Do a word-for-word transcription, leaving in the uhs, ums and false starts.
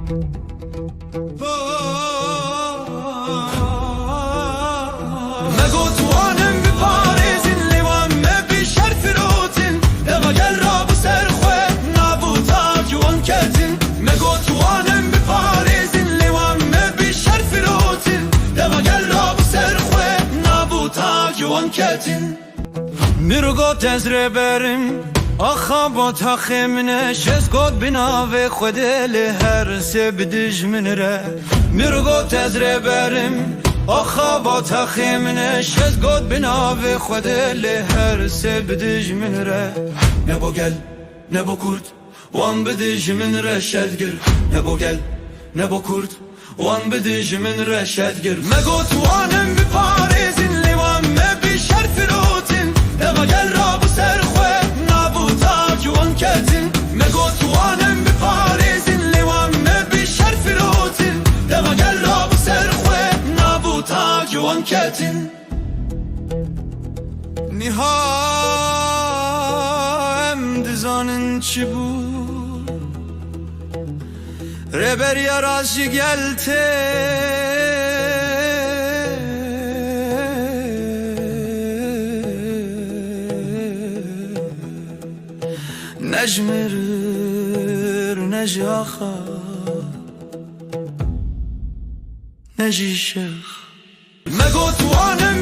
Me got wan em biparêzin, lê wan me bi şer firotin. Deva gel rabû ser xwe, navû tac wan ketin. Me got wan em biparêzin, lê wan me bi şer firotin. Deva gel rabû ser xwe, navû tac wan ketin. Mir got ez rêberim, axa bataxê min e, şez got bi navê Xwedê lê her sê bi dijmin re. Mir got ez rêberim, axa bataxê min e, şez got bi navê Xwedê lê her sê bi dijmin re. Nebo gel, nebo kurd, wan bi dijmin re şedgir. Nebo gel, nebo kurd, wan bi dijmin re şedgir. Me got wan em biparêzin, lê wan me bi şer firotin. Deva gel rabû ser xwe, navû tac wan ketin. Me got wan em biparêzin, lê wan me bi şer firotin. Deva gel rabû ser xwe, navû tac wan ketin. Niha em dizanin çi bû. Rêberiya rast ji gel tê. Ne ji mir, ne ji axa, ne ji şex. Me got wan em